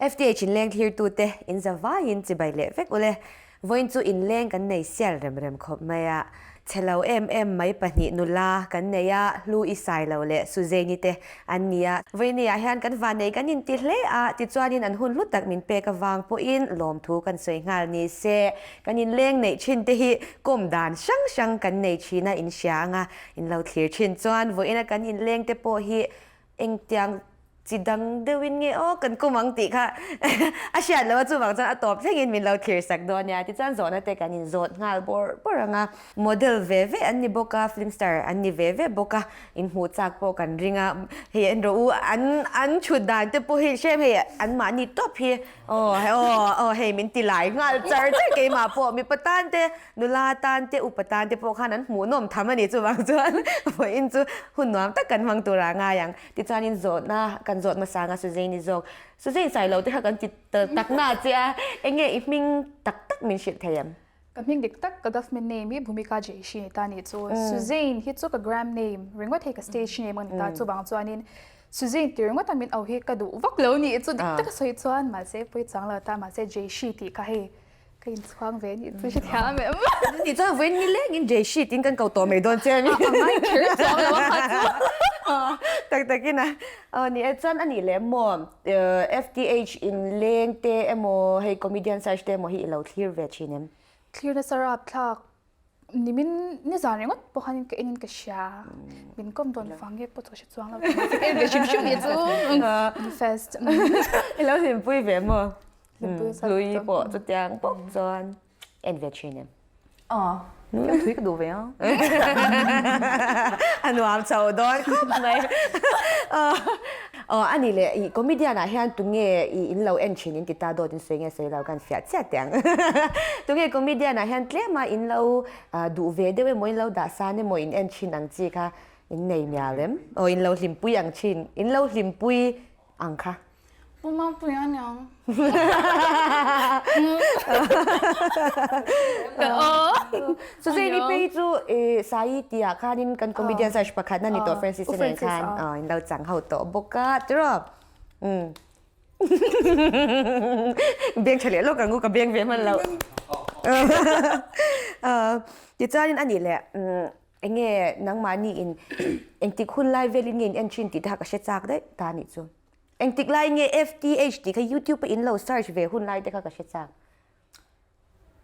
FTH inleng thlirtute in za vaiin chibai leh vek ule. Vawiin chu inleng kan nei sial rem rem khawp mai a. Chhe lo em em mai pahnih nula kan nei a, Hlu i sai lo leh Suzanne-i te an ni a. Vawiineiah hian kan vannei kan inti hle a, tichuanin an hun hlu tak min pek avang pawhin lawmthu kan sawi nghal ni se. Kan inleng neih thin te hi kawm dan hrang hrang kan nei thin a, in hria anga in lo thlir thin chuan vawiina kan inleng te pawh hi Engtiang chi dang deuhin nge aw kan kum ang tih kha a hriat loh a, chuvang chuan a tawp thlengin min lo thlir sak dawn nia. Tichuan zawhna te kan inzawt nghal bawrh bawrh ang a, model ve ve an ni bawk a, film star an ni ve ve bawk a, inhmuh chak pawh kan ring a, hei en rawh u an an thut dan te pawh hi hrem hei anmahni tawp hi aw aw aw hei min ti lai nghal char char keimah pawh mipa tan te Nula tan te, upa tan te pawh khan an hmuhnawm tham a ni. Chuvang chuan vawiin chu hun nuam tak kan hmang tur a ngai ang. Tichuanin zawhna kan zawt hmasa anga Suzanne i zawk. Suzanne Sailo te kha kan ti tak na che a, enge i hming tak tak min hrilh thei em? Ka hming dik tak ka government name hi Bhumika Jaishi ni ta ni chu. Suzanne hi chu ka gram name ringawt hei ka stage name a ni ta. Chuvang chuanin Suzanne ti ringawt a min au hi ka duh vak lo ni chu dik taka sawi chuan mahse pawi chang lo ta mahse Jaishi tih kha hei Ka inchhuang ve ni chu hrethiam em. Ni chuan vawiin ni lengin Jay Sheet in kan ko tawh mai dawn che a mi. A ngai kher chuang lo a kha chu. Tak takin a. Aw ni e chuan a nih leh maw FTH in leng te emaw hei comedian search te emaw hi i lo thlir ve thin em? Thlir nasa rapthlak Nimin nizan ringawt pawh khan ka en in ka hria. Min kawm dawn vang nge pawh chu ka hre chuang lo. Ka en ve hrim hrim ni chu. Manifest. I lo hlimpui ve maw? Hlimpui sa. Hlui pawh chutiang bawk chuan en ve thin em? Aw, fiamthui ka duh ve a. A nuam chho dawn khawp mai. Aw, a nih leh i comedian ah hian tunge i in lo en thin in ti ta dawt in sawi nge sawi lo kan fiah chiah teh ang. Tunge comedian ah hian tlem a in lo duh ve deuh emaw in lo dah san emaw in en thin ang chi kha in nei mial em? Aw in lo hlimpui ang thin, in lo hlimpui ang kha. Pu Mapui a niang. Suzanne phei chu Sai tih ah khanin kan comedian search pakhat na ni tawh Francis te nen khan in lo chang ho tawh bawk a tiraw. Beng tha leh lawk ang u ka beng ve hman lo. Tichuanin a nih leh enge nangmahni in engtik hun lai velin nge in en thin tih te kha ka hre chak daih ta nih chu. Engtik lai nge FTH tih kha YouTube a in lo search ve hun lai te kha ka hre chak.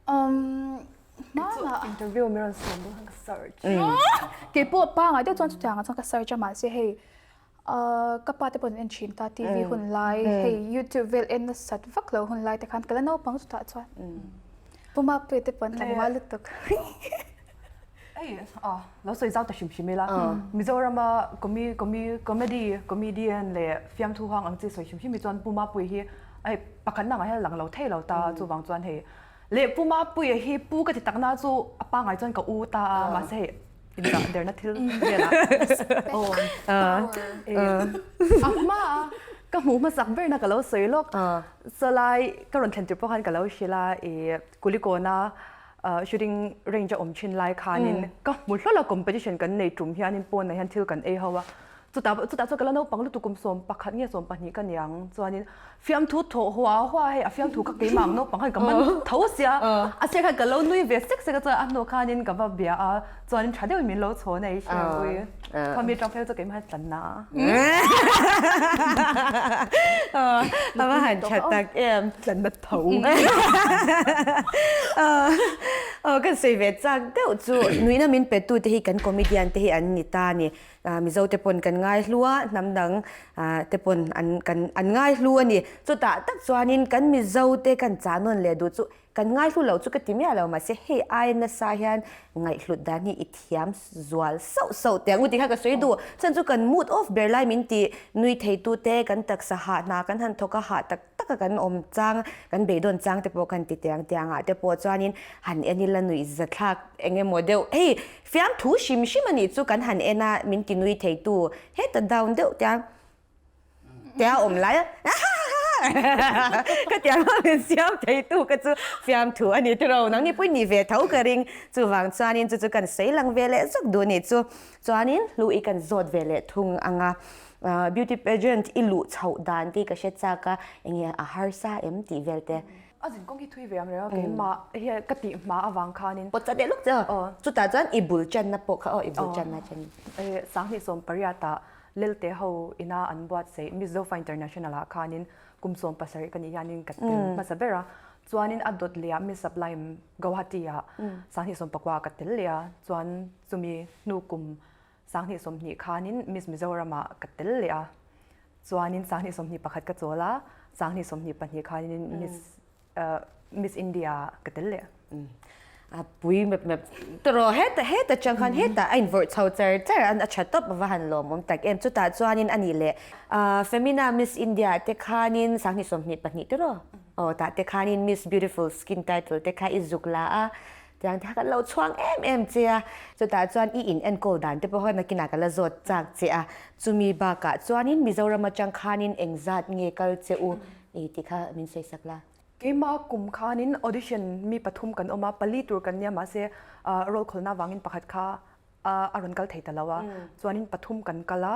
Um, hmana. Interview mi rawn sawm dawn khan ka search. Kei pawh pangai deuh chuan chutiang ah chuan ka search a mahse hei ka pa te pawh an en thin ta TV hun lai hei YouTube vel en nasat vak lo hun lai te khan ka la naupang chutah chuan. Pu Mapuia te pawh an tlangval lutuk. Ei a lo sawi zau ta hrim hrim ila Mizorama comi comi comedy comedian leh fiamthu huang ang chi sawi hrim hrim hi chuan Pu Mapuia hi hei pakhat na ngah hian a lang lo thei lo ta chuvang chuan hei leh Pu Mapuia hi pu ka ti tak na chu a pangai chuan ka u ta a mahse hei inzah derna thil velah aw a hma ka hmuh hmasak berna ka lo sawi lawk sawlai ka rawn thlen tir pawh khan ka lo hrilh a i Kulikawna shooting range a awm thin lai khanin ka hmu hlawl a competition kan nei tum hianin pawnah hian thil kan ei ho a chutah chutah chuan ka la naupang lutuk kum sawm pakhat nge sawm pahnih ka niang chuanin fiamthu thawh hua hua hei a fiamthu kha keimah ang naupang khan ka man tho sia a sir khan ka lo nui ve sek sek a chuan a hnu khanin ka va bia a chuanin tha deuhin min lo chhawn a i hria ui khami atang phei chu keimah hian tlan na a va han tha tak em tlan na tho. Aw kan sawi ve chak deuh chu nuihna min pe tu te hi kan comedian te hi an ni ta a ni. Mizo te pawn kan ngai hlu a, hnam dang te pawn an kan an ngai hlu a ni. Chutah tak chuanin kan Mizo te kan chah nawn leh duh chu kan ngai hlu lo chu ka ti miah lo mahse hei ai nasa hian ngaihhlut dan hi i thiam zual sauh sauh teh ang u tih kha ka sawi duh. Chhan chu kan mood off ber lai min ti nui thei tu te kan taksa hah hna kan han thawk a hah tak taka kan awm chang, kan beidawn chang te pawh kan ti tiang tiang ah te pawh chuanin han en ila nuih zathlak eng emaw deuh hei fiamthu hrim hrim a nih chu kan han en a min ti nui thei tu heta down deuh tiang te a awm lai a ha ha ha ha. Khatiang a min siam theitu kha chu fiamthu a ni tiro. Nangni pawhin ni ve tho ka ring. Chuvang chuanin chu chu kan sawi lang ve leh zawk duh nih chu. Chuanin hlu i kan zawt ve leh thung ang a. Beauty pageant i luh chhoh dan tih ka hre chak a, enge a harsa em tih vel te. A zin kawng hi thui ve ang reng a, keimah hian ka tih hma avang khanin. Pawt chat leh lawk che aw. Chutah chuan i bul channa pawh kha aw, i bul channa chan. Sanghnih 18 ah Lelte ho ina an buatsaih Miss Zofa International ah khanin kum 17 ka nih hianin ka tel hmasa ber a, chuanin a dawt leh ah Miss Sublime Guwahati ah sanghnih 19 ah ka tel leh a, chuan chumi hnu kum 2020 khanin Miss Mizoram ah ka tel leh a, chuanin 2021 ka chawl a, 2022 khanin Miss Miss India ka tel leh. A pui mep mep tawh heta heta chang khan heta a invawrh chho char char an a tha tawp va han lawmawm tak em chutah chuanin a nih leh Femina Miss India te khanin 2022 te rawh aw tah te khanin Miss Beautiful Skin title te kha i zuk la a tiang te kha kan lo chhuang em em che a chutah chuan i in enkawl dan te pawh kha nakinah ka la zawt chak che a chumi bakah chuanin Mizoram atang khanin engzat nge kal che u I ti kha min sawi sak la. Keimah kum khanin audition mi pathum kan awm a, pali tur kan nia mahse roll khawlna avangin pakhat kha a rawn kal thei ta lo a. Chuanin pathum kan kal a,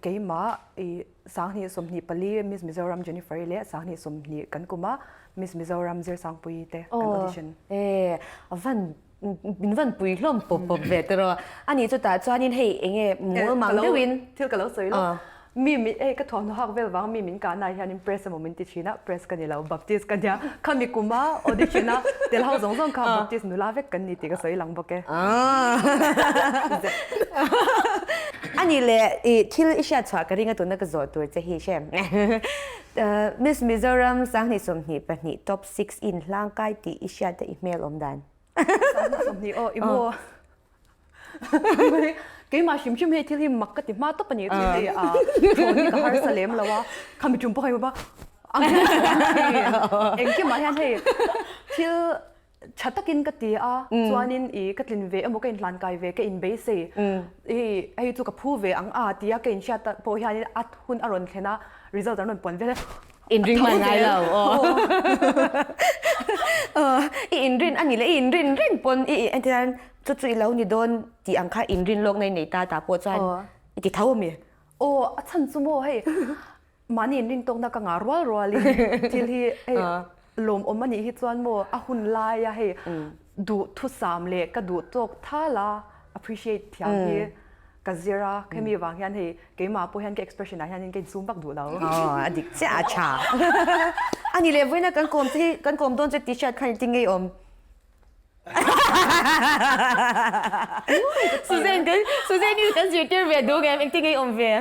keimah i 2024 Miss Mizoram Jennifer-i leh 2020 kan kum a, Miss Mizoram Zirsangpuii te kan audition. Aw, e van Min van pui hlawm pawp pawp ve tawh. A nih chutah chuanin hei enge mawl mang deuhin. Thil ka lo sawi lo. Mi min hei ka thuamhnaw hak vel vang mi min kahna ah hianin press emaw min ti thin a, press ka ni lo, Baptist ka nia. Khami kuma audition a tel ho zawng zawng kha Baptist nula vek kan ni tih ka sawi lang bawk e. A nih leh i thil i hriat chhuah ka ring a tuna ka zawh tur che hi hre. Miss Mizoram 2022 top 6 in hlangkai tih i hriat a i hmel awm dan. 20 aw i maw keimah hrim hrim hei thil hi mak ka ti hma tawp a ni chu hei a thawn hi ka harsa lem lo a khami tum pawh hei ba engkimah hian hei thil tha takin ka ti a chuanin i ka tlin ve emaw ka inhlan kai ve ka inbeisei hei hei chu ka phu ve ang a tia ka inhriat pawh hianin a hun a rawn thlen a result an rawn puan vel a Inring hman ngai lo aw. I inrin a ni leh i inrin reng pawn i entirnan chu chu i lo ni dawn tih ang kha inrin lawk na i nei ta ta pawh chuan i ti tho ami? Aw a chhan chu maw hei mahni inrin tawkna ka ngah rual rualin thil hi hei lawmawm a nih hi chuan maw a hun laia hei duhthusam leh ka duh tawk thal a appreciate thiam hi Ka zir a, hemi vang hian hei keimah pawh hian ka expression ah hianin ka insum vak duh lo. Aw, a dik chiah a tha. A nih leh vawiina kan kawm che hi kan kawm dawn che tih hriat khan engtin nge i awm? Suzanne kan Suzanne hi kan zirtir ve duh ngem engtin nge i awm ve?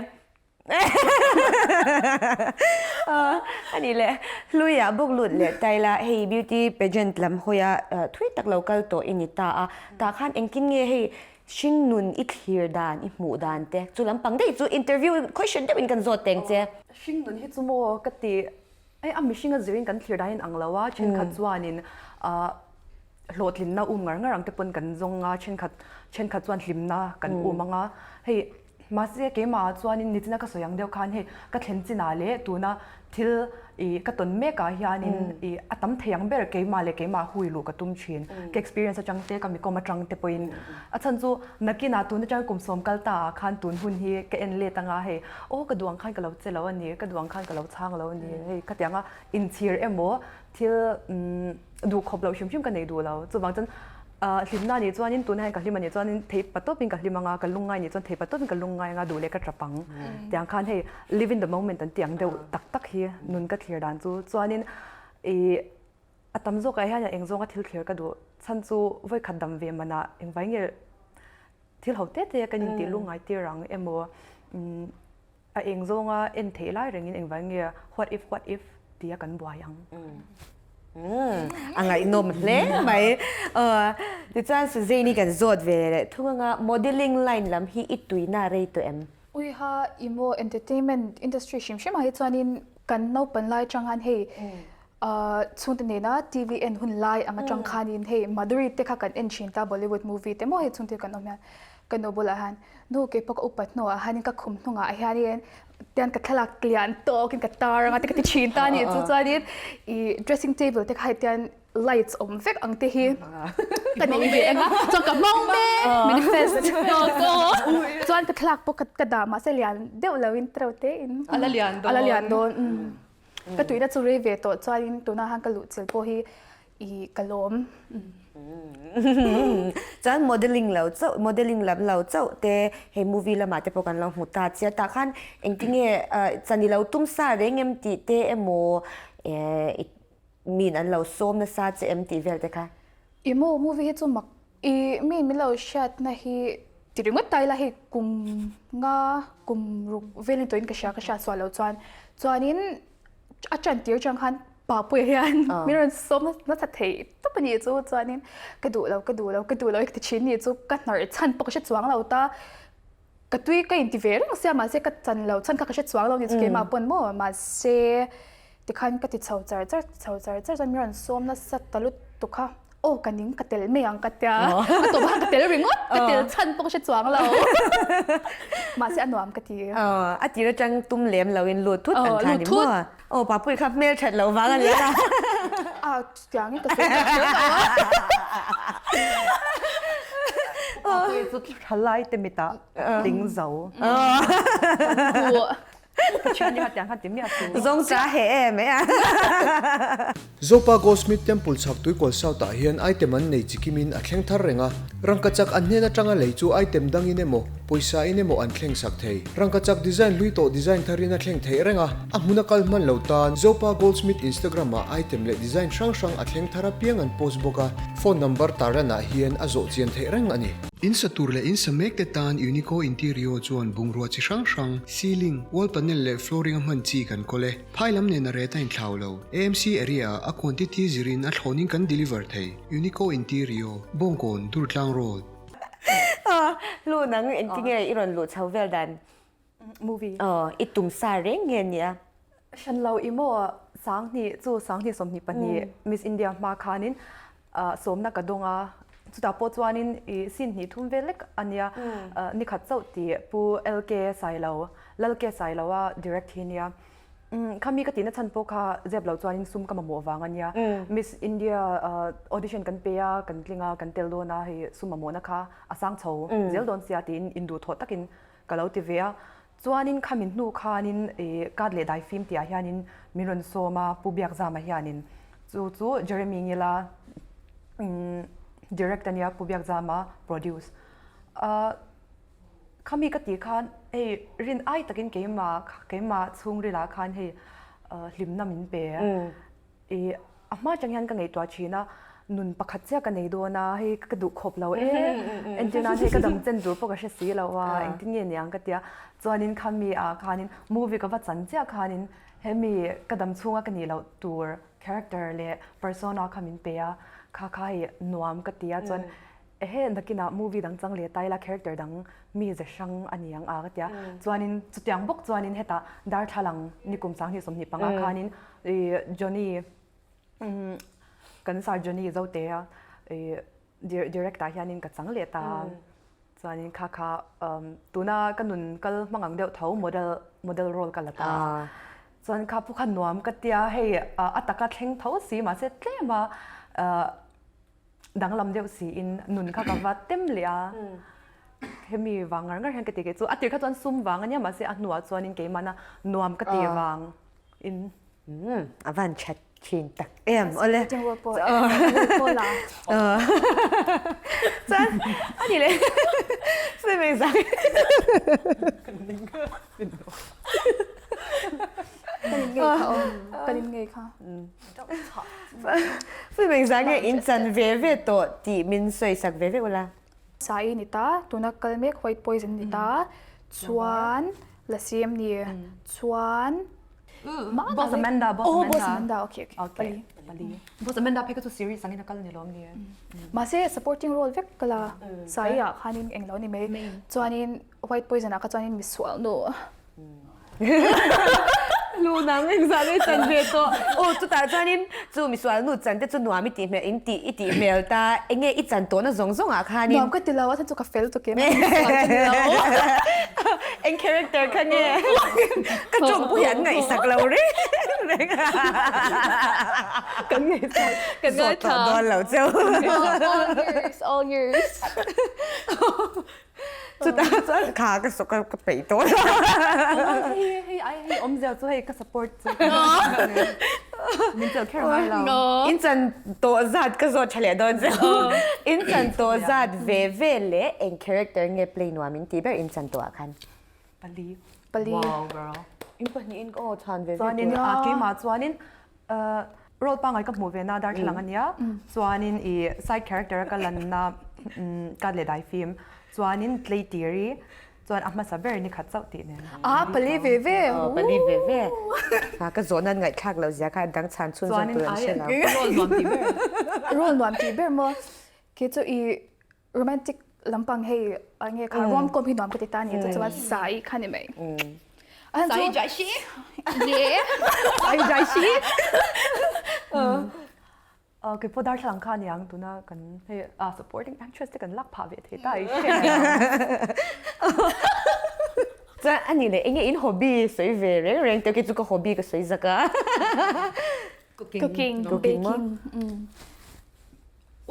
A nih leh Hluiah bawk lut leh ta ila hei beauty pageant lam hawia thui tak lo kal tawh i ni ta a, tah khan engtin nge hei Hring nun i thlir dan, i hmuh dan te chu lampang daih chu interview question deuhin kan zawt teng che. Hring nun hi chu maw ka ti, hei a mihringa zirin kan thlir dan in ang lo a, thenkhat chuanin hlawhtlinna um ngar ngar ang te pawn kan zawng a, thenkhat thenkhat chuan hlimna kan um ang a, hei mahse keimah ah chuanin nichina ka sawi ang deuh khan hei ka thlen chinah leh tuna Thil i ka tawn mek ah hianin i a tam thei ang ber keimah leh keimah hui luh ka tum thin. Ka experience atang te, ka mikawm atang te pawhin a chhan chu nakinah tun atang kum sawm kal ta ah khan tun hun hi ka en let anga hei aw ka duh ang khan ka lo che lo a ni, ka duh ang khan ka lo chhang lo a ni hei khatiang a inchhir emaw thil duh khawp loh hrim hrim ka nei duh lo. Chuvang chuan hlimna nih chuanin tunah hian ka hlim a nih chuanin theih pa tawpin ka hlim anga ka lungngai nih chuan theih pa tawpin ka lungngai anga duh leh ka tap ang. Tiang khan hei live in the moment an tih ang deuh tak tak hi nun ka thlir dan chu. Chuanin ih a tam zawkah hian eng zawnga thil thlir ka duh chhan chu vawikhat dam ve manah engvai nge thil ho te te kan intih lungngai tir ang emaw A eng zawnga en theih lai rengin engvai nge what if what if tia kan buai ang. A ngaihnawm hle mai. Tichuan Suzanne-i kan zawt ve leh thung anga modelling line lam hi i tuina rei tawh em? Uiha emaw entertainment industry hrim hrim ah hi chuanin kan naupan lai atang khan hei. Chhungte nena TV en hun lai ang atang khanin hei Madhuri te kha kan en thin ta Bollywood movie te maw hei chhungte kan awm hian ka nu bulah hian nu keipawh ka upat hnuah hianin ka khum hnungah hianin tian ka thlalak lian tawkin ka tar anga te ka ti thin ta a nih chu chuanin ih dressing table te kha hei tian lights awm vek ang te hi ka nei ve anga chuan ka hmang mek manifest chuan ka thlalak pawh ka dah mahse lian deuh loin tereuh tein a la lian dawn a la lian dawn. Ka tuihna chu rei ve tawh chuanin tunah khan ka luhchilh pawh hi i ka lawm. Chuan modelling lo chauh, modelling lam lo chauh te hei movie lamah te pawh kan lo hmu ta chiah. Tah khan engtinge chan i lo tum sa reng em tih te emaw i min an lo sawm nasa che em tih vel te kha? I maw movie hi chu mak I mi min lo hriatna hi ti ringawt ta ila hei kum nga kum ruk velin tawhin ka hria ka hriat sual lo chuan chuanin a ṭan tir chang khan Papuia hian min rawn sawm nasa thei tawp a nih chu chuanin ka duh lo ka duh lo ka duh lo ka ti ṭhin nih chu ka hnawrh chhan pawh ka hre chuang lo ta ka tui ka inti ve reng sia mahse ka chan lo chhan kha ka hre chuang lo ni chu keimah pawn maw mahse tikhan ka ti chho char char chho char char chuan min rawn sawm nasa ta lutuk kha aw ka ning ka tel mai ang ka tia a tawp a ka tel ringawt ka tel chhan pawh ka hre chuang lo mahse a nuam ka ti a tir atang tum lem lo in lut thut ang kha ni maw aw papui kha hmel that lo vang a nia a chutiang in ka sawi tak kher lo a papui chu thalai te mitah tling zo Zawng cha he em e a. Zopa Goldsmith Temple chhak Tuikawl South ah hian item an nei chi kimin a thleng thar reng a, rangkachak an hnen atanga lei chu item dangin emaw, pawisa in emaw an thleng sak thei. Rangkachak design hlui tawh design tharin a thleng theih reng a, a hmun a kal hman lo tan Zopa Goldsmith Instagram ah item leh design hrang hrang a thleng thar apiang an post bawk a, phone number tarlan ah hian a zawh chian theih reng a ni. In sa tur leh in sa mek te tan Unico Interior chuan bungrua chi hrang hrang, ceiling, wall panel leh flooring a hman chi kan kawl e. Phai lam nen a ret a inthlau lo. AMC area ah a quantity zirin a thlawnin kan deliver thei. Unico Interior, Bawngkawn, Durtlang Road. Lu nang engtinge i rawn luh chho vel dan? Movie. Aw, i tum sa reng nge nia? Hran lo i maw Sanghnih chu Sanghnih 22 Miss India hma khanin sawmna ka dawng a, chutah pawh chuanin i sin hnih thum vel lek a nia, nikhat chauh tih Pu LK Sailo, Lal K Sailo a direct hi nia. Khami ka tihna chhan pawh kha zep lo chuanin sum ka mamawh vang a nia. Miss India audition kan pe a, kan tling a, kan tel dawn a, hei sum mamawhna kha a sang chho zel dawn sia tiin induhthawh takin ka lo ti ve a. Chuanin khami hnu khanin i card leh daifim tihah hianin min rawn sawm a, Pu Biakzama hianin chu chu Jeremy Ngila direct a nia, Pu Biakzama produce. Khami ka tih khan hei rin ai takin keimah keimah chhungrilah khan hei hlimna min pe. I a hma atang hian ka ngaihtuah thin a, nun pakhat chiah ka nei dawn a, hei ka duh khawp lo e, entir nan hei ka dam chen tur pawh ka hre si lo a, engtin nge niang ka tia, chuanin khami ah khanin movie ka va chan chiah khanin hemi ka dam chhunga ka nih loh tur character leh persona kha min pe a, kha kha hei nuam ka ti a, chuan Ehe, nakinah movie dang chang leh ta ila character dang mi ze hrang a ni ang a ka tia. Chuanin chutiang bawk chuanin hetah darthlalang nikum 20 25 khanin Johnny kan sar Johnny Zotea direct ah hianin ka chang leh ta. Chuanin kha kha tuna ka nun kal hmang ang deuh tho model model role ka la ta. Chuan kha pawh kha nuam ka tia hei a taka thleng tho si mahse tlem a danglam deuh siin nun kha ka va tem leh a hemi vang ngar ngar hian ka ti kei chu a tir kha chuan sum vang ania mahse a hnuah chuanin keimahna nuam ka ti vang in a van that thin tak em ole chuan ani le swimming zang Kan in ngei kha. Swimming zang nge in chan ve ve tawh tih min sawi sak ve ve ula. Sai ni ta, tuna kal mek white poison ni ta, chuan lasi em ni, chuan Boss Amanda, Boss Amanda. Oh, Boss Amanda, okay, okay. Okay, pali. Boss Amanda phei kha chu series angin a kal ni lawm ni. Mahse supporting role vek kala Sai ah khanin englo ni mai. Chuanin white poison ah kha chuanin misual nu. Hlu nang engzah nge chan ve tawh. Aw chutah chuanin chu misual nu chan te chu nuam i tih hmel in tih i tih hmel ta enge i chan tawhna zawng zawng ah khanin. Nuam ka ti lo a chhan chu ka fel tuk em a misual ka ni lo. Eng character kha nge ka tawng pawh hi an ngaihsak lo reng reng a. Kan ngaihsak. Kan Zawt tawh dawn lo cheu. All yours, all yours. Chutah chuan kha ka sawk a ka peih tawh lo. Hei hei ai hei awmzia chu hei ka support chu. Min chelh kher ngai lo. In chan tawh zat ka zawt tha leh dawn che. In chan tawh zat ve ve leh eng character nge play nuam in tih ber in chan tawh ah khan. Pali. Pali. Wow girl. In pahnihin aw chhan ve ve tur. Chuanin keimah chuanin Role pangngai ka hmuh ve na darthlalang a nia chuanin i side character a ka lanna ka leh dai fim chuanin tleitiri chuan a hmasa ber ni khat chauh tih nen. Ah pali ve ve. Aw pali ve ve. Ha ka zawhna an ngaihthlak loh zia kha dang chhan chhun zawm tur an hre lo. Role nuam tih ber. Role nuam tih ber maw? Kei chu i romantic lampang hei nge kha rom com hi nuam ka ti ta ni chu chuan sai kha ni mai sai jai shi ye sai jai shi ke pawh darthlalang kha aniang tuna kan hei a supporting actress te kan lak phah ve thei ta i chuan ani leh enge in hobby sawi ve reng reng te chu ka hobby ka sawi zak a cooking baking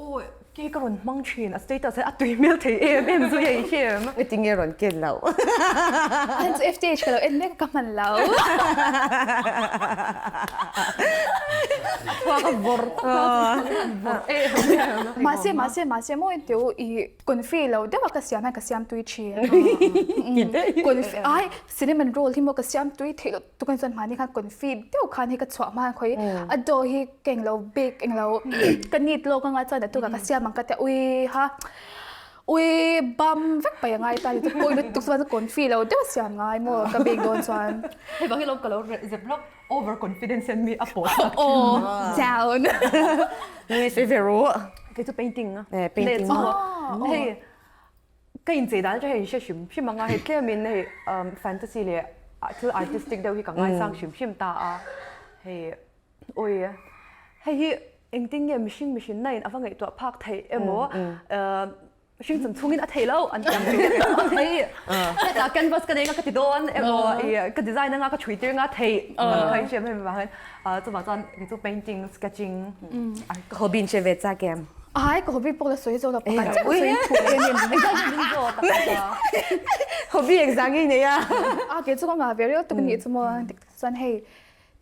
Awi, kei ka rawn hmang thin, a status hi a tui hmel thei em em chu hei hi em. Engti nge rawn ken loh? An chu FTH ka lo en mek a ka hman lo. A thluak a vawr tak a, a vawr em em. Mahse, mahse, mahse maw in teu i confi lo deuh a ka siam hian ka siam tui thin. Confi, ai cinnamon roll hi maw ka siam tui theih loh. Tukin chuan hmani khan confi deuh khan hei ka chhuah hma khawi a dough hi ka englo bake englo ka neat lawk anga chuan a tukah ka siam ang ka tia ui ha ui bam vek pai angai ta ni chu pawi lutuk chuan confi lo deuh siam ngai maw ka bake dawn chuan. Hei vang hi lawm ka lo zep lawk over confidence hian mi a pawh chak thin. Aw down. Nui sawi ve rawh. Kei chu painting a. Painting maw. Hei Ka inchei dan atang hian in hre hrim hrim ang a, hei tlemin hei fantasy leh thil artistic deuh hi ka ngaisang hrim hrim ta a, hei awi hei hi engtin nge mihring mihrinna in a va ngaihtuah phak theih emaw mihring chan chhungin a theih loh an ti ang chu a thei hetah canvas ka nei anga ka ti dawn emaw ih ka design anga ka chhui tir anga theih ang kha in hriam hemi vang hian chuvang chuan kei chu painting sketching Ka hobby in hre ve chak em? Ai, ka hobby pawh la sawi zo lo pakhat chiah ka sawi thu em em min zawt a kha. Hobby engzah nge i nei a? A kei chu ka ngah ve riau tuk anih chu maw dik tak chuan hei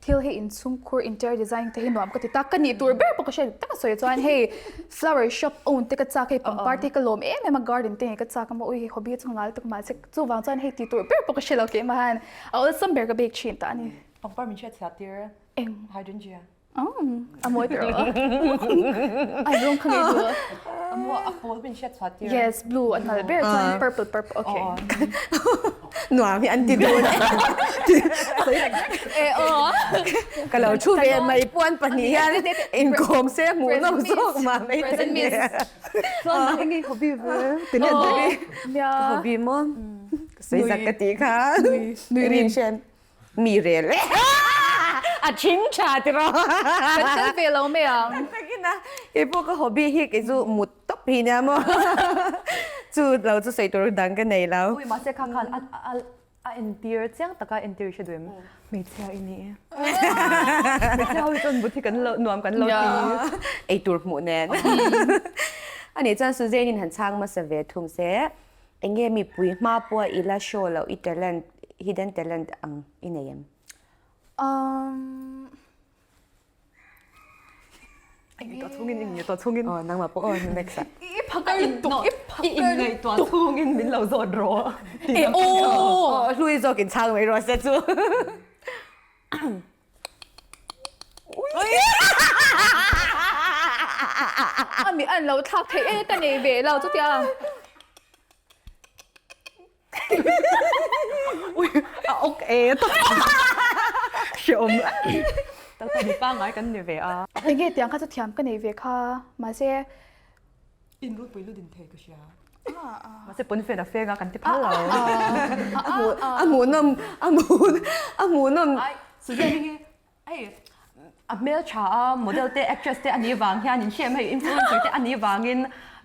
thil hi inchhungkhur interior design te hi nuam ka ti ta ka nih tur ber pawh ka hre dik tak a sawi chuan hei flower shop own te ka chak hei pangpar te hi ka lawm em em a garden te ka chak a maw ui hei hobby chu ka ngal tuk mahse chuvang chuan hei ti tur ber pawh ka hre lo keimah hian a awlsam ber ka bek thin ta a ni. Pangpar min hriatchhiah tir Eng? Hydrangea. A mawi ber aw. A rawng kha ngei duh. A maw a pawl min hriat chhuah tir. Yes, blue a hnal ber chuan purple purple okay. Nuam hi an ti dun. E aw. Ka lo thu ve mai puan pahnih hian inkawm se hmuh nawm zawk mah mai te. Present miss. Chuan nang enge hobby ve? Ti leh daih. Nia. Ka hobby maw? Ka sawi zak ka tih kha. Nui rin hriat. Mi rel e. A thing tha tiraw. Kan tel ve lo mai ang. Takin a keipawh ka hobby hi kei chu mut tawp hi nia maw. Chu lo chu sawi tur dang ka nei lo. Ui mahse kha khan a a a entir chiang taka entir i hre duh em? Hmeichhia i ni e. Hmeichhia ho hi chuan mut hi kan lo nuam kan lo ti. Ei tur hmuh nen. Ani chuan Suzanne in han chhang hmasa ve thung se. Enge mipui hma pawha i la show loh i talent, hidden talent ang i nei em? Um. I ngaihtuah chhungin, i ngaihtuah chhungin. Aw, nangmah pawh aw, next ah. I phakar lutuk, i phakar I inngaihtuah chhungin min lo zawt rawh. E aw! Hlui zawk in chhang mai rawh se chu. A mi an lo thlak thei e ka nei ve lo chutia. Ui a ok e tak. Hreawm. Tak tak mi pangai kan ni ve a. Enge tiang kha chu thiam ka nei ve kha mahse In rulpui lu din thei ka hria. Mahse pawnfen a feng a kan ti phal lo. A hmuhnawm a hmuhnawm a hmuhnawm. Suzanne hi hei a hmeltha a model te actress te anih vang hian in hriat hei influencer te anih vangin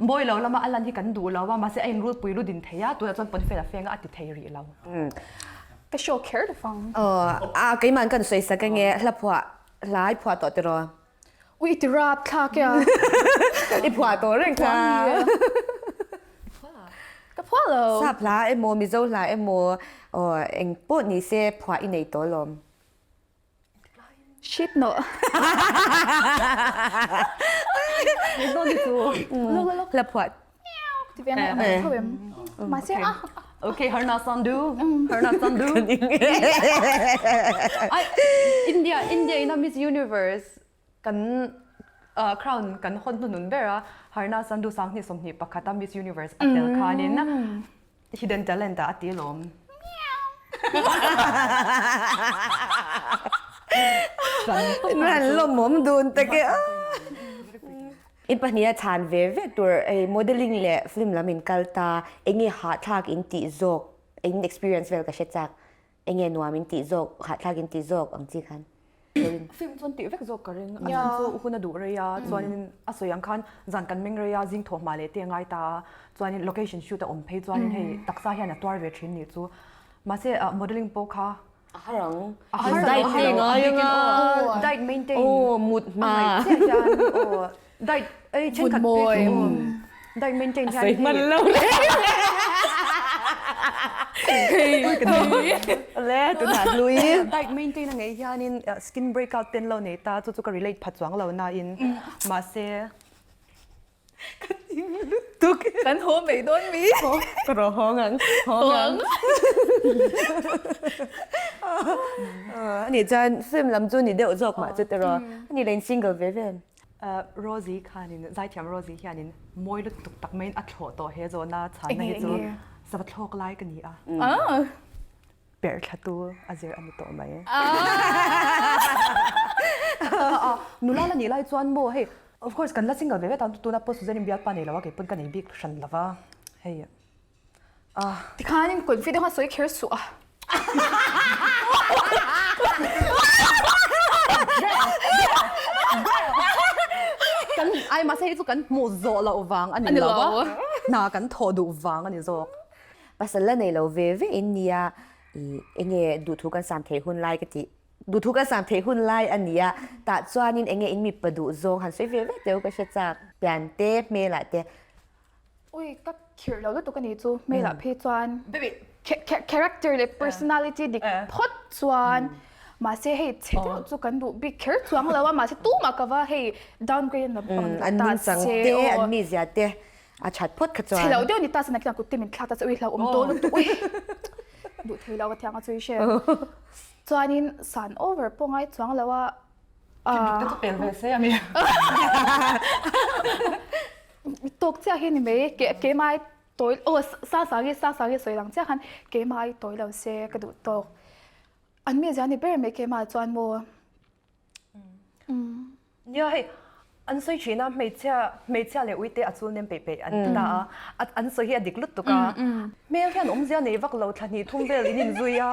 mawi lo lama a lan hi kan duh lo a mahse a inrulpui lu din thei a tunah chuan pawn fel a feng a a ti thei rih lo. Ka show kher lo fang. Aw a keimah kan sawi sak ange hla phuah hla i phuah tawh tiraw? Ui i ti rap thlak e a. I phuah tawh reng kha. Ka phuah lo. Sap hla emaw Mizo hla emaw aw eng pawh ni se phuah i nei tawh lawm. Shit no. Hla phuah. Ti ve ngai tho em. Mahse a. Okay, Harna Sandhu. Harna Sandhu. Ai India India ina Miss Universe kan crown kan hawn hnunun ber a Harna Sandhu 2021 a Miss Universe a tel khanin Hidden talent ah a ti alawm. Nan lawmawm dun tak e. In pahniha chhan ve ve tur hei modelling leh film lam in kal ta enge hahthlak in tih zawk in experience vel ka hre chak enge nuam in tih zawk hahthlak in tih zawk ang chi khan. Film chuan tih vek zawk ka ring. A chhan chu hun a duh rei a, chuanin a sawi ang khan zan kan meng rei a, zing thawh hma leh te a ngai ta a, chuanin location shoot a awm phei chuanin hei taksa hian a tuar ve thin nih chu. Mahse modelling pawh kha a har ang. A har lo, a har lo. A bikin aw diet maintain aw mut hma a ngaih chiah hian aw diet ei thenkhat phei chu aw diet maintain hian a sawi hman lo le. Le tunah hlui. Diet maintain a ngei hianin skin breakout ten lo nei ta chu chu ka relate pha chuang lo nain mahse ka ting lutuk. Kan haw mai dawn mi. Ka rawh hawng ang hawng ang. Ani chuan film lam chu ni deuh zawk mah chu tiraw. Ani leh in single ve ve. Rosie khanin zaithiam Rosie hianin mawi lutuk tak maiin a thlawh tawh he zawhna chhanna hi chu sava thlawk lai ka ni a. Perh thlatu a zir a ni tawh mai. Nula la nih lai chuan maw hei of course kan la single ve ve ta tuna pawh Suzanne in bialpa nei lo a kei pawn ka nei bik hran lo va hei. Tikhanin confident kha sawi kher suh a. Kan ai mahse hei chu kan hmuh zawh loh vang a ni lo a, hna kan thawh duh vang a ni zawk. Pasal la nei lo ve ve in nia i enge duhthu kan sam theih hun lai ka tih duhthu kan sam theih hun lai a nia tah chuanin enge in mipa duh zawng han sawi ve ve teu ka hre chak pian te hmelah te Ui, ka khirh lo lutuk a ni chu hmelah phei chuan character leh personality dik phawt chuan mahse hei chhe deuh chu kan duh bik kher chuang lo a mahse tumah ka va hei downgrade an lampang an nungchang te an mizia te a that phawt kha chuan chhe lo deuh ni ta se nakinah kut te min thlak ta che ui hlauhawm dawn lutuk ui duh thei lo ka thiang a chu i hre chuanin san over pawh ngai chuang lo a Thil chu pel ve se a mi. Tawk chiah hi ni mai, keimah ai tawi aw Sangsangi Sangsangi sawi lang chiah khan keimah ai tawi lo se ka duh tawk. An mizia ni ber mai keimah chuan maw. Nia hei an sawi thin a hmeichhia hmeichhia leh uite a chul nem peih peih an ti ta a, an sawi hi a dik lutuk a. Hmel hian awmzia nei vak lo thla hnih thum vel in inzui a,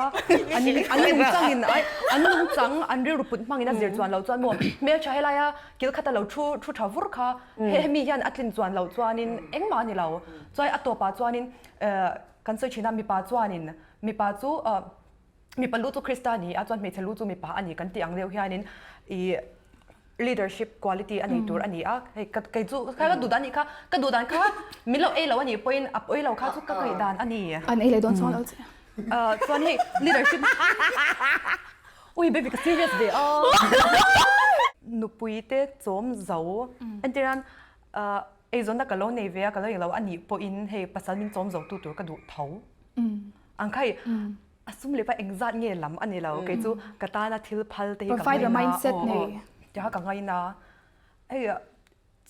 an an nungchang in ai an nungchang an rilru put hmang in a zir chuan lo chuan maw hmel tha helai a kil khat a lo thu thu tha vur kha he hemi hian a tlin chuan lo chuan in engmah a ni lo chuan a tawp ah chuan in kan sawi thin a mipa chuan in mipa chu mipa lu chu Krista a ni a chuan hmeichhe lu chu mipa a ni kan tih ang deuh hian in ih leadership quality a nei tur a ni a hei ka kei chu kha ka duh dan nih kha ka duh dan kha min lo ei lo a nih pawhin a pawi lo kha chu ka ngaih dan a ni an ei leh dawn chuang lo che chuan hei leadership ui baby ka serious ve a nupui te chawm zo entirnan eizawnna ka lo nei ve a ka lo eng lo a nih pawhin hei pasal min chawm zo tu tur ka duh tho ang kha hei A sum leh pa engzat nge lam a ni lo, kei chu ka tana thil phal te hi ka Provider ngaina mindset aw nei. aw tia ka ngaina. Hei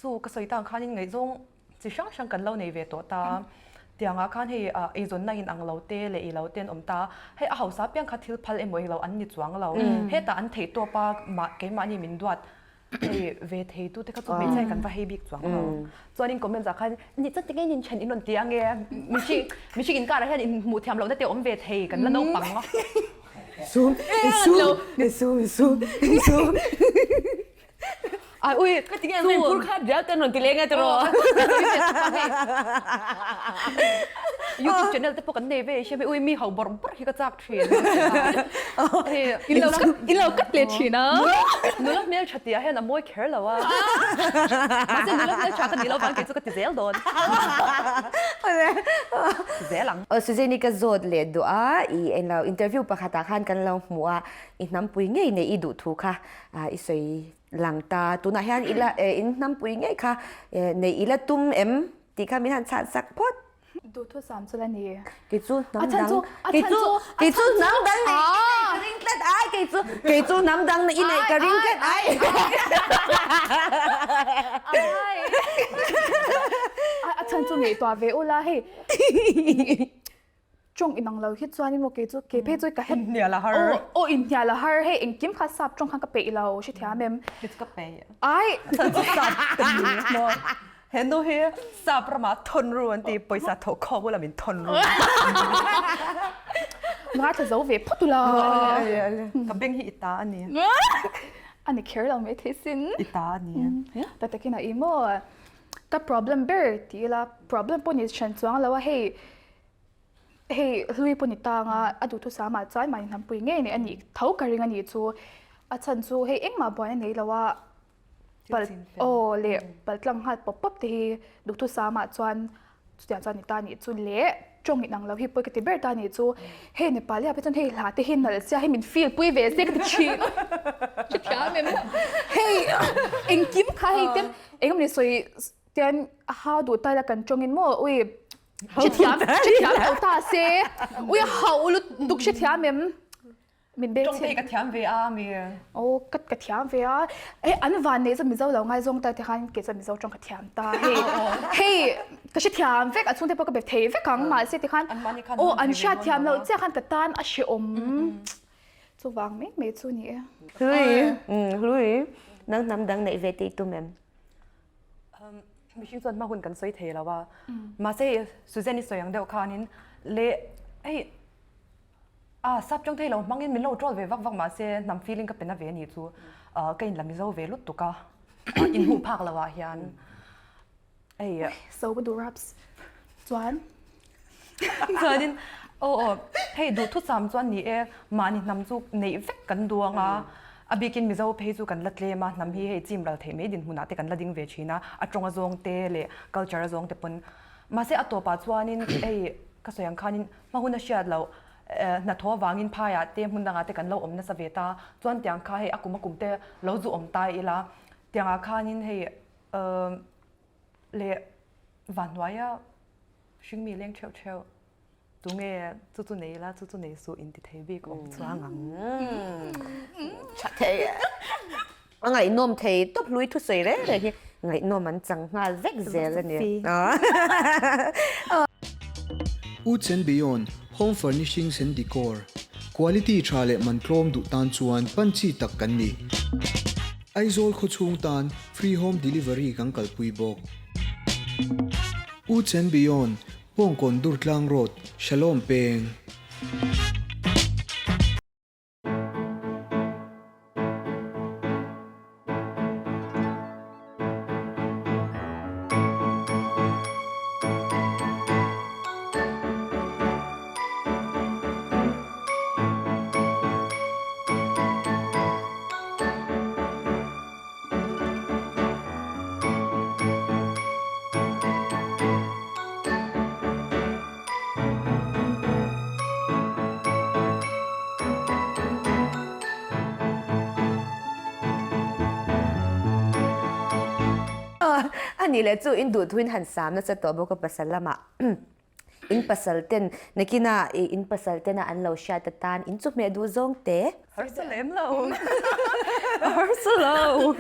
chu ka sawi tang khanin ngaihzawng chi hrang hrang kan lo nei ve tawh ta. Tiangah khan hei eizawnna in ang lo te leh ei lo te an awm ta. Hei a hausa piang kha thil phal emaw ei lo an ni chuang lo. Hetah an theih tawp a mah keimahni min duat Hei ve thei tu te kha chu hmeichhia kan va hei bik chuang lo. Chuanin comments ah khan ni chuan tinge in then in rawn ti ange mihring mihring inkarah hian in hmuh thiam lohna te awm ve thei kan la naupang a. Sum, sum, sum, sum, sum. Ai ui, ka tinge an phur khat riau ten rawn ti leng a tiraw. YouTube channel te pawh kan nei ve i hria ui mi ho bawrh bawrh hi ka chak thin. In lo in lo cut leh thin a. Nula hmel tha tih ah hian a mawi kher lo a. Mahse nula hmel tha ka nih loh vang kei chu ka ti zel dawn. Ti zel ang. Aw Suzanne-i ka zawt leh duh a, i englo interview pakhatah khan kan lo hmu a, i hnampui ngei nei i duh thu kha i sawi lang ta. Tunah hian ila in hnampui ngei kha nei ila tum em tih kha min han chhan sak phawt. Duhthusam chu la ni. Kei chu hnam dang kei chu kei chu hnam dang nei i neih ka ring tlat ai kei chu kei chu hnam dang i neih ka ring tlat ai. A chhan chu ngaihtuah ve ula hei tawng inang lo hi chuan maw kei chu kei phei chu ka het Inhnial a har. Aw aw inhnial a har hei engkim kha sap tawng khan ka peih lo hrethiam em. Kei chu ka peih. Ai. Chhan chu sap ka ni maw. He nu hi sap ramah thawn ru an ti pawisa thawh khawm ula min thawn ru. Ngaithla zo ve phawt ula. Ka beng hi i ta a ni. A ni kher lo mai thei sin. I ta a ni. Ta takin a i maw. Ka problem ber ti ila problem pawh ni hran chuang lo a hei hei hlui pawh ni tang a a duhthusam ah chuan mahni hnampui ngei nei a nih tho ka ring a nih chu a chhan chu hei engmah buaina nei lo a pal aw leh pal tlang nghal pawp pawp te hi duhthusam ah chuan chutiang chuan ni ta nih chu leh tawng inang lo hi pawi ka ti ber ta nih chu hei Nepali ah phei chuan hei hla te hi nalh sia hei min feel pui ve se ka ti thin hrethiam em hei engkim kha hei te engemaw ni sawi tian a hau duh ta ila kan tawngin maw ui hrethiam hrethiam lo ta se ui a hauh lutuk hrethiam em Min beng Tawngte hi ka thiam ve a mi. Aw ka ka thiam ve a. Hei an van nei chuan Mizo lo ngaizawng ta te khan kei chuan Mizo tawng ka thiam ta. Hei hei ka hre thiam vek a chhungte pawh ka be thei vek ang mahse ti khan aw an hriat thiam loh chiah khan ka tan a hrehawm. Chuvang mai mai chu ni e. Hlui hlui nang hnam dang neih ve te i tum em? Mihring chuan hma hun kan sawi thei lo a. Mahse hei Suzanne i sawi ang deuh khanin leh hei A, sap tawng thei lo hmangin min lo troll ve vak vak mahse hnam feeling ka pe na ve a nih chu ka inla mizo ve lutuk a, inhmuh phak lo ah hian hei. So ka duh raps chuan. Chuanin aw aw hei duhthusam chuan ni e mahni hnam chu neih vek kan duang a, a bikin mizo phei chu kan la tlem a, hnam hi hei chim ral theih mai dinhmunah te kan la ding ve thin a, a tawng a zawng te leh culture a zawng te pawn mahse a tawpah chuanin hei ka sawi ang khanin Hma hun a hriat loh, hnathawh avangin phaiah te hmun dangah te kan lo awm nasa ve ta, chuan tiang kha hei a kum a kum te lo zu awm ta ila, tiangah khanin hei leh vanhnuaia hringmi leng theuh theuh tunge chu chu nei ila chu chu nei suh inti thei bik awm chuang ang. Tha thei e. A ngaihnawm thei tawp hlui thusawi reng reng hi ngaihnawm an chang nghal vek zel a ni. Woods and Beyond, Home Furnishings and Decor, Quality tha leh man tlawm duh tan chuan pan chi tak kan ni. Aizawl khawchhung tan free home delivery kan kalpui bawk. Woods and Beyond, Bawngkawn Durtlang Road, Shalom Peng. A nih leh chu in duhthuin han sam nasa tawh bawk a pasal lamah in pasal ten nakina in pasal tena an lo hriat atan in chu hmeh duh zawng te. Harsa lem lo. Harsa lo.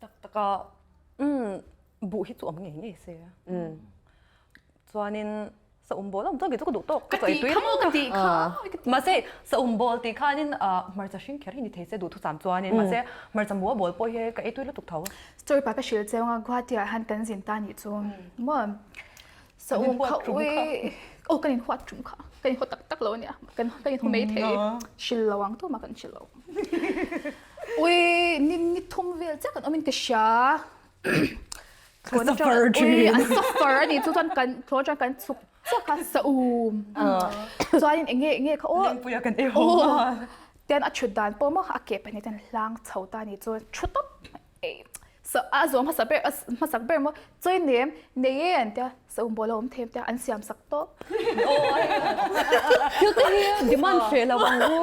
Tak taka buh hi chu awm ngei ngei se. Chuanin sa um bawl awm chuan kei chu ka duh tawk ka chawi tui reng ka tih kha mahse sa um bawl tih khanin hmarcha hring kher hi ni thei se duh thusam chuanin mahse hmarcha mua bawl pawh hi ka ei tui lutuk tho. Story pa ka hrilh cheu anga Guwahati ah hian kan zin ta nih chu maw sa um kha ui. Aw kan inhuat tum kha kan inhaw tak tak lo ania kan kan inhaw mai thei hrilh lo ang tumah kan hrilh lo. Ui ni ni thum vel chiah kan awmin ka hria. Ka suffer thin. Ui an suffer a nih chu chuan kan thlawn atang kan chhuk chiah kha sa um. Chuanin enge enge kha aw. Lengpuia kan ei haw nghal. Tian a thut dan pawh maw a ke pahnih ten hlang chho ta a nih chu thu tawp Sa a zawng hmasa ber a hmasak ber maw chawi nem nei e an tia sa um bawl a awm thei tia an siam sak tawp. Thil te hi demand hreh lo ang u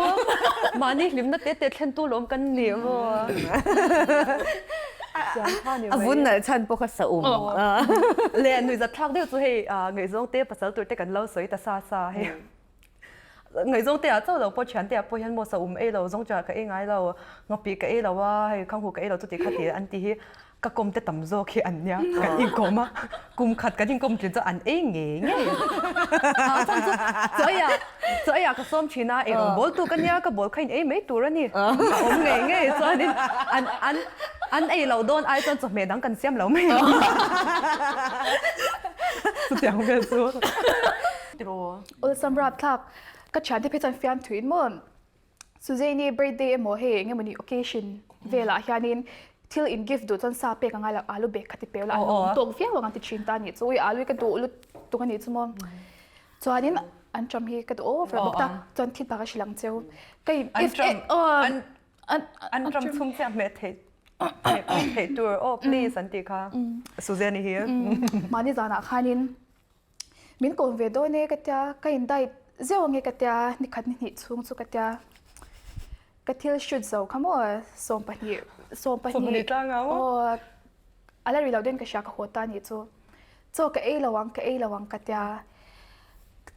mahni hlimna te te thlen tu lawm kan ni maw. A vun nalh chhan pawh kha sa um. Le nuihzat thlak deuh chu hei ngaihzawng te pasal tur te kan lo sawi ta sa sa hei. Ngaihzawng te ah chauh lo pawh thian te ah pawh hian maw sa um ei lo zawng chah ka ei ngai lo, ngawpih ka ei lo a, hei khanghu ka ei lo chuti kha ti an ti hi ka kawm te tam zawk hi an nia kan inkawm a, kum khat kan inkawm thin chu an ei ngei ngei a chhan chu chaw ei ah chaw ei ah ka sawm thin a, eirawng bawl tu ka nia ka bawl kha in ei mai tur a ni a awm ngei ngei chuanin an an an ei lo dawn ai chuan chawhmeh dang kan siam lo mai ang chutiang vel chu. Awlsam rapthlak ka thiante phei chuan fiam thuin maw Suzanne birthday emaw hei eng emawni occasion velah hianin thil in gift duh chuan sa pek a ngai lo alu bag kha ti pe ula an awm tawk viau ang an ti thin ta a nih chu ui alu hi ka duh lutuk a nih chu maw chuanin an ṭam hi ka duh over bawk ta chuan thil bak a hrilh ang cheu ka in An ṭam chhung chiah hmeh theih theih tur aw please an tih kha Suzanne hi. Mahni zanah khanin Min kawm ve dawn e ka tia, ka in diet zeuh ange ka tia, nikhat ni hnih chhung chu ka tia. Ka thil shoot zo kha maw 12 12 aw a la ri lo den ka hria ka haw ta anih chu. Chaw ka ei lo ang ka ei lo ang ka tia,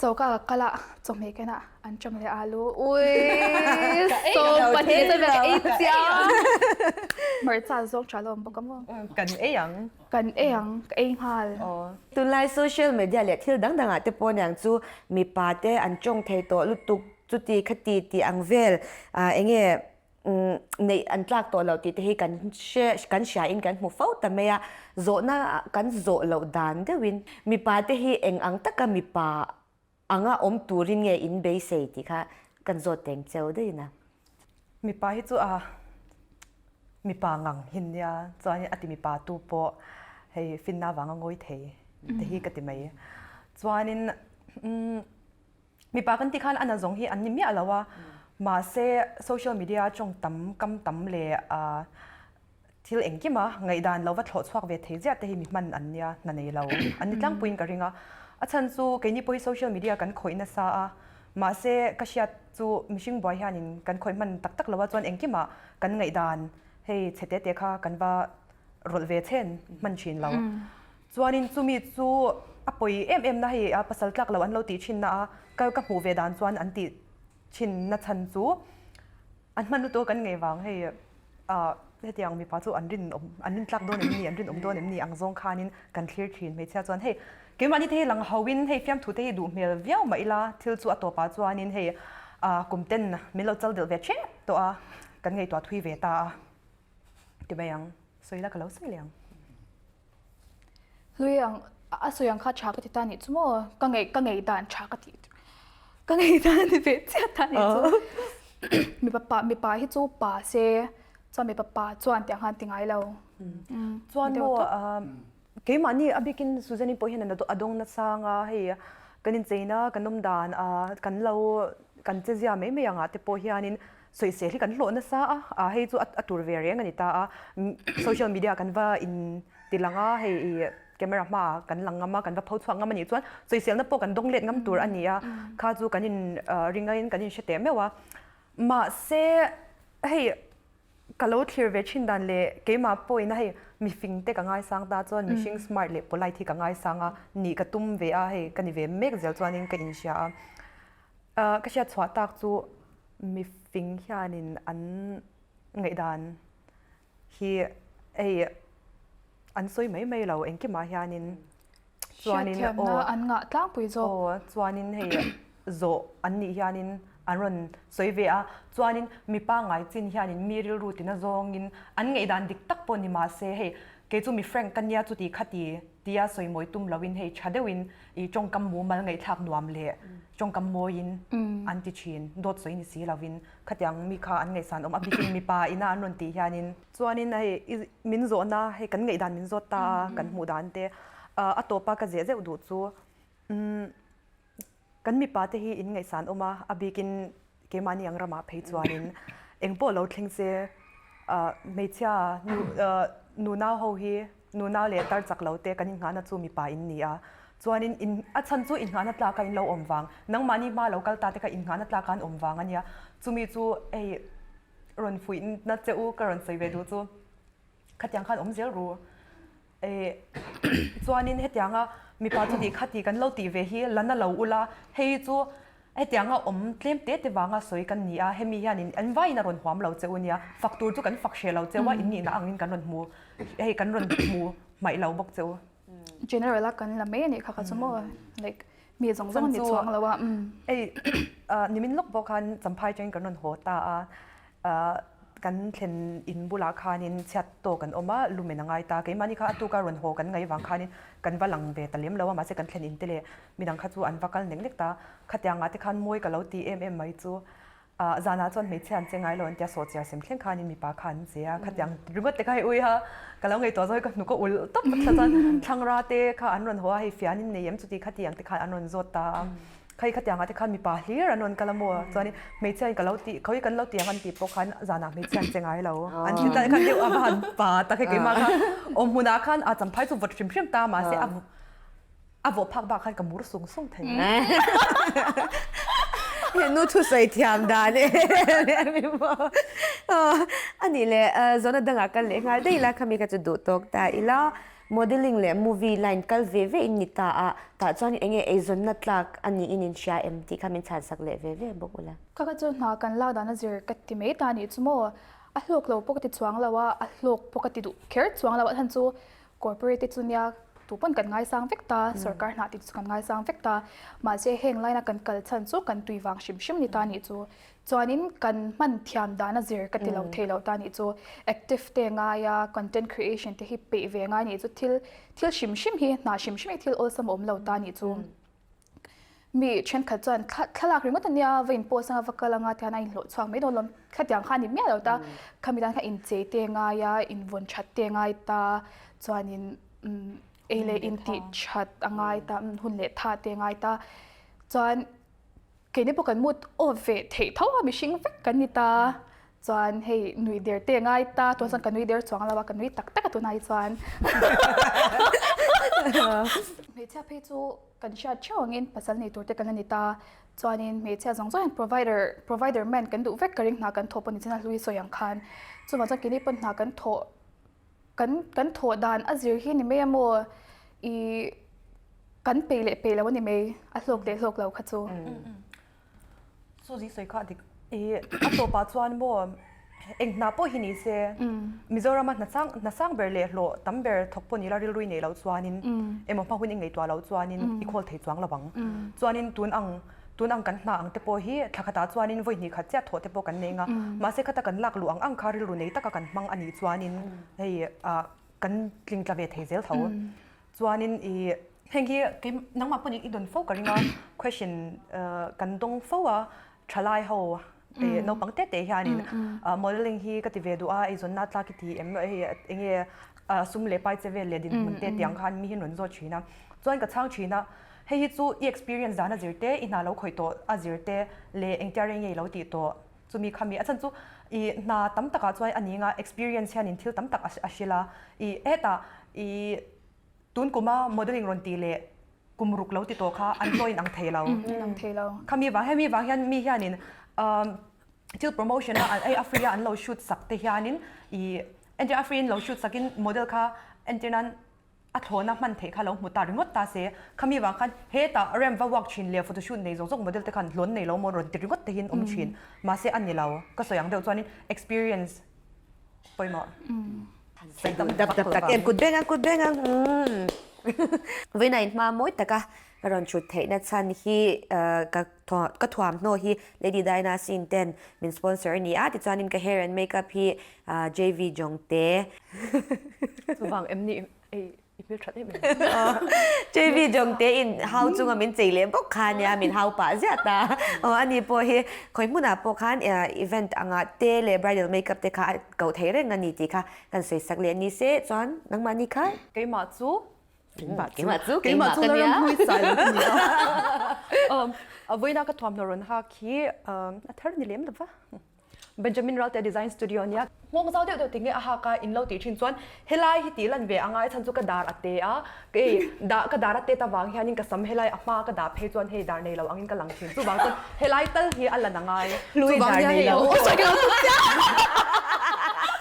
choka ka kal a chawhmeh ken ah an ṭam leh alu ui 12 chuan ka ei chiang. Hmarcha zawng ṭha lo awm bawk a maw. Kan ei ang. Kan ei ang, ka ei nghal. Tunlai social media leh thil dang dangah te pawh niang chu mipa te an tawng thei tawh lutuk chuti khati tih ang vel enge neih an tlak tawh loh tih te hi kan hre kan hria in kan hmu fo ta mai a, zawhna kan zawh loh dan deuhin mipa te hi eng ang taka mipa anga awm turin nge in beisei tih kha kan zawt teng cheu daih a. Mipa hi chu a mipa ngang hin nia chuan a ti mipa tu pawh hei finna vanga ngawi thei te hi ka ti mai. Chuanin mipa kan tih khan a na zawng hi an ni miah lo a, mahse social media tawng tam kam tam leh Thil engkima ngaihdan lo va thlawh chhuak ve thei ziah te hi mi hman an nia, hna nei lo an ni tlangpuiin ka ring a. A chhan chu keini pawh hi social media kan khawih nasa a, mahse ka hriat chu mihring buai hianin kan khawih hman tak tak lo a, chuan engkimah kan ngaihdan hei chhe te te kha kan va rawlh ve chhen hman thin lo. Chuanin chumi chu a pawi em em na hei a pasal tlak lo an lo tih thin na a, ka ka hmuh ve dan chuan an tih thin na chhan chu an hman lutuk a kan ngei vang hei ah hetiang mipa chu an rin awm an rin tlak dawn em ni an rin awm dawn em ni ang zawng khanin kan thlir thin hmeichhia chuan hei keimahni te hi lang ho in hei fiamthu te hi duh hmel viau mah ila thil chu a tawpah chuanin hei ah kum ten min lo chal delh ve tep tawh a kan ngaihtuah thui ve ta a ti mai ang sawi la ka lo sawi leh ang. Hlui ang a sawi ang kha tha ka ti ta nih chu maw ka ngei ka ngei dan tha ka ti ka ngei dan ni ve chiah ta nih chu mipa pa mipa hi chu pa se chuan mipa pa chuan tiang khan ti ngai lo chuan maw keimahni a bikin Suzanne-i pawh hian a dawng nasa anga hei kan incheina kan awm dan kan lo kan che zia mai mai angah te pawh hianin sawisel hi kan hlawh nasa a, ah hei chu a tur ve reng a ni ta a, social media kan va in ti lang a, hei i camera hmaah kan lang ngam a, kan va pho chhuak ngam a nih chuan sawiselna pawh kan dawng let ngam tur a ni a, kha chu kan in ring aiin kan in hre teh meuh a, mahse hei ka lo thlir ve thin dan leh keimah pawhin a hei mifing te ka ngaisang ta chuan mihring smart leh polite hi ka ngaisang a, nih ka tum ve a, hei ka ni ve mek zel chuanin ka inhria a. Ka hriat chhuah tak chu mifing hianin an ngaihdan hi hei an sawi mai mai lo engkimah hianin chuanin aw an ngah tlangpui zawk aw chuanin hei zawh an nih hianin an rawn sawi ve a chuanin mi pangngai chin hianin mi rilru tina zawngin an ngaihdan dik tak pawh ni mahse hei kei chu mi frank ka nia chuti khati. tia sawi mawi tum loin hei tha deuhin i tawngkam mumal ngaihthlak nuam leh tawngkam mawiin an ti thin. Dawt sawi ni si loin khatiang mi kha an ngaihsan awm a bikin mipa ina an rawn tih hianin chuanin hei i min zawhna hei kan ngaihdan min zawt ta a kan hmuh dan te a tawpa ka zeh zeuh duh chu umm Kan mipa te hi in ngaihsan awm a, a bikin keimahni ang ramah phei chuanin eng pawh lo thleng se hmeichhia nu nunau ho hi nunau leh tar chak lo te kan innghahna chu mipa in ni a, chuanin in a chhan chu innghahna tlaka in lo awm vang, nangmahni hma lo kal ta te kha innghahna tlaka an awm vang a nia, chumi chu hei rawn fuihna che u ka rawn sawi ve duh chu khatiang khan awm zel ru. Chuanin hetianga mipa chu tih kha tih kan lo tih ve hi la na lo ula, hei chu hetianga awm tlem te te vanga sawi kan ni a, hemi hianin an vaiin a rawn huam lo che u nia, fak tur chu kan fak hreh lo cheu a, in nihna angin kan rawn hmu, hei kan rawn hmu hmaih lo bawk che u. General a kan la mai a nih kha kha chu maw like mi zawng zawng a ni chuang lo a. Hei nimin lawk pawh khan Champhai atangin kan rawn haw ta a, Kan thlen in bulah khanin chhiat tawk an awm a, lumen a ngai ta. Keimahni kha a tuka rawn haw kan ngaih vang khanin kan va lang ve ta lem lo a, mahse kan thlen in te leh midang kha chu an va kal nek nek ta. Khatiangah te khan mawi ka lo ti em em mai chu ah zanah chuan hmeichhia an che ngai lo an tia sawhchiar sem thleng khanin mipa kha an che a, khatiang ringawt te kha hei ui a ka lo ngaihtuah zawk hi ka hnuk a ulh tawp thla chuan thlangra te kha an rawn haw a, hei fian in nei em chuti khatiang te khan an rawn zawt ta a. Khai khatiangah te khan mipa hlir an rawn kal a maw? Chuanin hmeichhia in ka lo tih, khawi kan lo ti ang an tih pawh khan zanah hmeichhia an che ngai lo. An ti ta khan deuh a va han pa tak hei keimah kha awm hmunah khan a champhai chu vawt hrim hrim ta mahse a a vawh phak bak khan ka mur sung sung thei. He nu thusawi thiam dan em em i maw? Anih leh zawhna dangah kal leh nghal daih ila khami kha chu duh tawk ta ila. Modelling leh movie line kal ve ve in ni ta a, tah chuan enge eizawnna tlak a niin in hria em tih kha min chhansak leh ve ve bawk ula. Ka kha chu hna kan lak dan a zir ka ti mai ta nih chu maw, a hlawk lo pawh ka ti chuang lo a, a hlawk pawh ka ti duh kher chuang lo a chhan chu corporate te chu nia tu pawn kan ngaisang vek ta, sorkar hna te chu kan ngaisang vek ta, mahse heng line a kan kal chhan chu kan tui vang hrim hrim ni ta nih chu. Chuanin kan hman thiam dan a zir ka ti lo thei lo ta nih chu active te ngai a content creation te hi peih ve ngai nih chu thil thil hrim hrim hi hna hrim hrim hi thil awlsam a awm lo ta nih chu mi thenkhat chuan thlalak ringawt ania va in post anga va kal anga tihian a inhlawh chhuak mai dawn lawm khatiang kha a ni miah lo ta khami tan khan inchei te ngai a invawn that te ngai ta chuanin ei leh intih that a ngai ta hun leh tha te ngai ta chuan Keini pawh kan mood off ve theih tho a, mihring vek kan ni ta. Chuan hei nui der te ngai ta, tun chuan ka nui der chuang lo a, ka nui tak tak a tunah hi chuan. Hmeichhia phei chu kan hriat theuh angin pasal nei tur te kan la ni ta. Chuanin hmeichhia zawng zawng hian provider, provider man kan duh vek ka ring hna kan thawh pawh ni chin a hlui sawi ang khan. Chuvang chuan keini pawn hna kan thawh kan kan thawh dan a zir hi ni mai a maw i kan peih leh peih lo a ni mai a hlawk leh hlawk lo kha chu. Suzy sawi kha dik i a tawpah chuan maw eng hna pawh hi ni se Mizorama hna sang hna sang ber leh hlawh tam ber thawk pawh ni la rilru i neih loh chuanin emaw hma hun i ngaihtuah loh chuanin i khawl thei chuang lo ang. Chuanin tun ang Tun ang kan hna ang te pawh hi thla khatah chuanin vawi hnih khat chiah thawh te pawh kan nei nga. Mahse khata kan lak luh ang ang kha rilru nei taka kan hmang a nih chuanin hei ah kan tling tla ve thei zel tho. Chuanin i heng hi kei nangmah pawh i dawn fo ka ring a, question kan dawng fo a, thalai ho naupang te te hianin modelling hi ka ti ve duh a, eizawnna tlak i ti em hei enge sum leh pai che vel leh dinhmun te tiang khan mi hi an rawn zawt thin a. Chuan ka chhang thin a. Hei hi chu i experience dan a zir te, i hna lo khawih tawh a zir te leh engtia rei nge i lo tih tawh chumi kha mi a chhan chu i hna tam takah chuan a ni anga experience hianin thil tam tak a hrilh a, i hetah i tun kuma modelling rawn tih leh kum ruk lo ti tawh kha an hlawh in ang thei lo. Ang thei lo. Khami vang hemi vang hian mi hianin thil promotion a hei a free a an lo shoot sak te hianin i entir a free in lo shoot sakin model kha entir nan A thlawhna hman theih kha lo hmu ta ringawt ta se, khami vang khan hetah ramp va walk thin leh photoshoot nei zawk zawk model te khan hlawn nei lo maw rawn ti ringawt te hian awm thin. Mahse a ni lo, ka sawi ang deuh chuanin experience pawimawh sawi tam dap dap tak em kut beng ang kut beng ang umm Vawiina in hma mawi taka ka rawn chhut theihna chhan hi ka ka thuamhnaw hi Lady Diana Sin ten min sponsor a ni a tichuanin ka hair and makeup hi JV Jongte Chuvang em ni ei I hmel that em em. JV Jongte in hau chunga min chei leh bawk kha nia min hau pah ziah ta. Aw ani pawh hi khawi hmunah pawh khan event anga te leh bridal makeup te kha a koh thei reng a ni tih kha kan sawi sak leh ni se chuan nangmahni kha Keimah chu keimah chu keimah chu la ram hlui sai lo ka ni a. A vawiina ka thuamhnaw rawn hak hi a thar ni lem lova. Benjamin Ralte Design Studio ania. Nghawng zau deuh deuh tinge a hak a in lo tih thin chuan helai hi tih lan ve angai chhan chu ka dar a te a, kei dah ka dar a tet avang hianin ka sam helai a hma ka dah phei chuan hei dar nei lo angin ka lang thin chuvang chuan helai tal hi a lan angai chuvang nia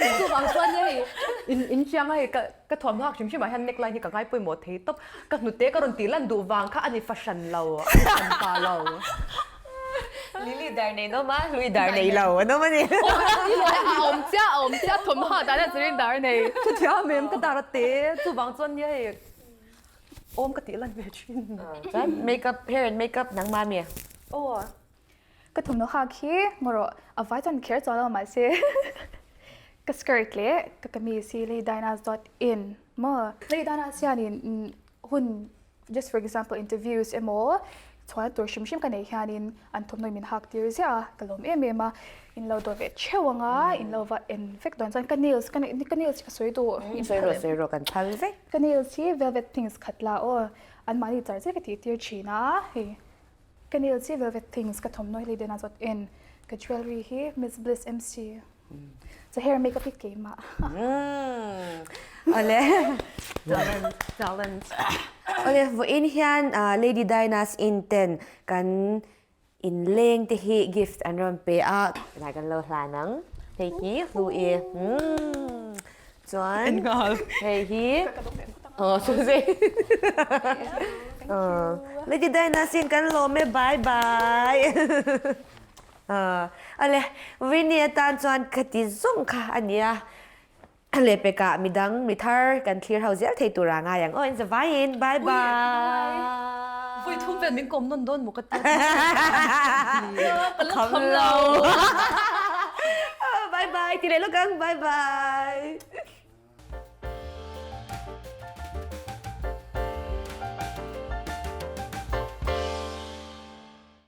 hei chuvang chuan nia hei in in chiang a hei ka ka thuamhnaw hak hrim hrim ah hian neckline hi ka ngai pawimawh thei tawp ka hnute ka rawn tih lan duh vang kha a ni fahran lo a ni hran pa lo. Lily dar nei nawm a, Hlui dar nei lo a nawm a ni. A awm chiah, a awm chiah, thawmhnaw dan a chirin dar nei. Chutiang em ka dar a te, chuvang chuan nia hei awm ka tih lan ve thin. Chuan makeup, hair and makeup nangmah mi? Aw, ka thawmhnaw hak hi ngaw rawh, a vai chuan kher chuan lo mahse ka skirt leh ka kamis hi lei Dinah's dot in maw? Lei Dinah's hianin hun Just for example interviews emaw chhuan tur hrim hrim ka neih hianin an thawmhnaw min hak tir ziah a, ka lawm em em a, in lo dawr ve theuh ang a, in lo va en vek dawn chuan ka nails ka ka nails hi ka sawi duh. Sawi rawh sawi rawh kan phal vek. Ka nails hi velvet things khat la aw, anmahni char chiah ka tih tir thin a, hei ka nails hi velvet things ka thawmhnaw hi lei dawn a zawt en ka jewelry hi Miss Bliss MC. Chu hair makeup hi keimah. Ole. Talent, talent. Ole, vawiin hian Lady Dinah's Inn ten kan inleng te hi gift an rawn pe a. Tunah kan lo hlan ang. Hei hi Hlui. Chuan hei hi Oh, Suzy. Lady Dinah's Inn kan lawm e. Bye bye. Ale, Winnie atan chuan ka ti zawng kha a nia. Lehpekah midang, mi thar kan thlir ho zel thei tura ngai ang. Aw, in zavaiin, bye bye! Vawi thum vel min kawm nawn dawn maw ka ti a. Ka la kham lo. Bye bye, ti leh lawk ang, bye bye!